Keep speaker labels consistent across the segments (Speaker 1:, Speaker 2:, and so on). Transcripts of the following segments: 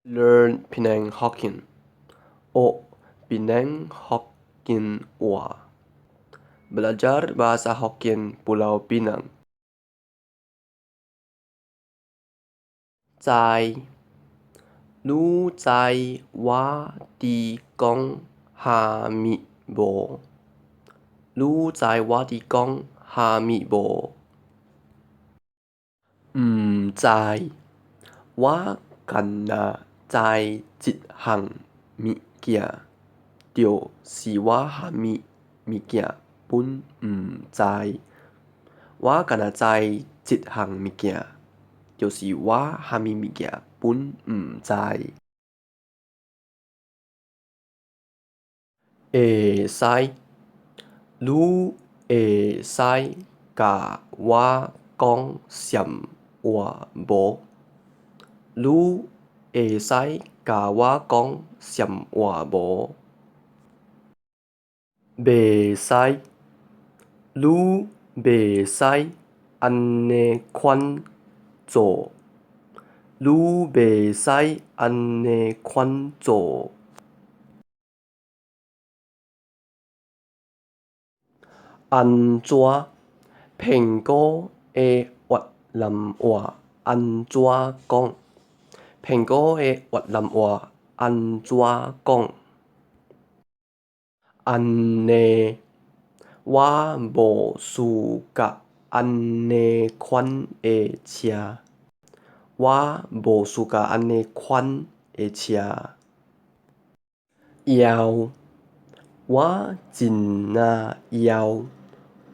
Speaker 1: Learn Penang Hokkien，學檳城福建話。Belajar bahasa Hokkien Pulau Pinang。知，你知我佇講啥物無？你知我佇講啥物無？毋知，我干焦知一項物件，就是我啥物物件攏毋知。我干焦知一項物件，就是我啥物物件攏毋知。會使，你會使共我講陝話無？你會使共我講陝話無？袂使，你袂使按呢款做。你袂使按呢款做。按怎？平埔的越南話按怎講？平埔的越南話按怎講？按呢，我無相佮按呢款的車。我無相佮按呢款的車。枵，我真仔枵，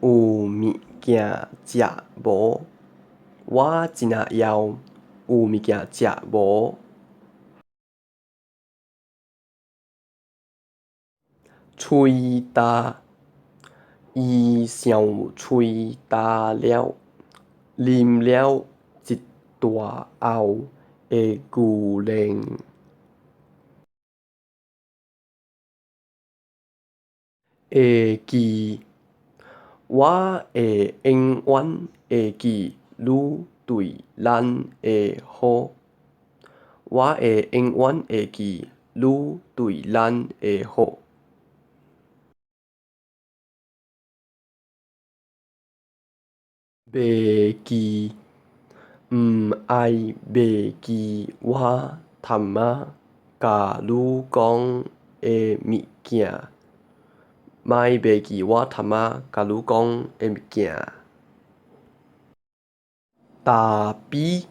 Speaker 1: 有物件食無？我真仔枵，有物件食無？喙焦，伊傷喙焦了，啉了一大甌的牛奶。會記，我會永遠會記你對咱的好。我會永遠會記你對咱的好。袂記，毋愛袂記我頭仔共你講的物件。莫袂記我頭仔共你講的物件。焦比，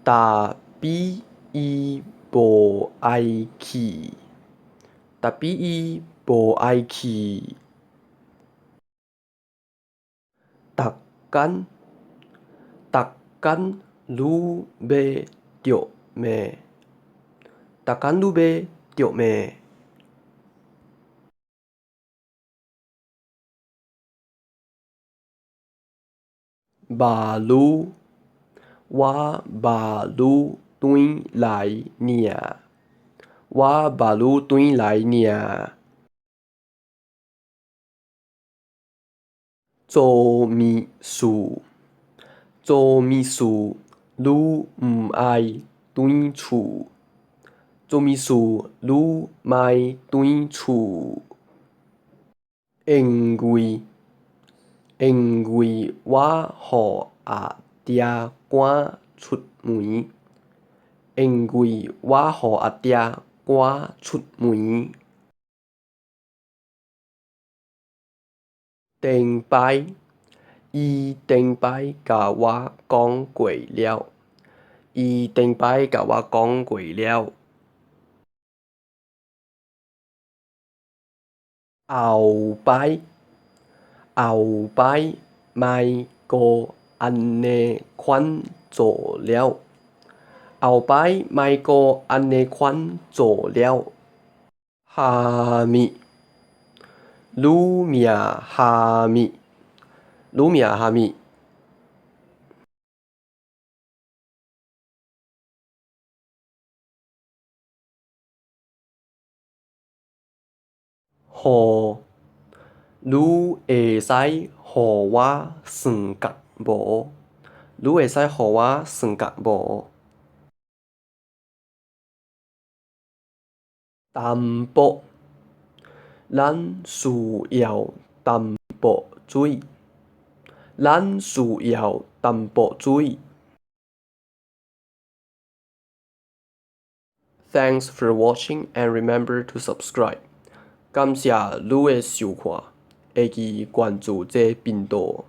Speaker 1: 焦比伊無愛去。焦比伊無愛去。逐工，逐工愈欲著命。逐工愈欲著命。峇魯，我峇魯轉來爾。我峇魯轉來爾。做物事，做物事，你毋愛轉厝。做物事，你莫轉厝。因為，因為我予阿爹趕出門。因為我予阿爹趕出門。頂擺，伊頂擺共我講過了。伊頂擺共我講過了。後擺，後擺莫閣按呢款做了。後擺莫閣按呢款做了。蝦米，你名蝦米？你名蝦米？予，你會使予我算角無？你會使予我算角無？淡薄，咱需要淡薄水。咱需要淡薄水。Thanks for watching and remember to subscribe. 感謝你的收看，會記關注這頻道。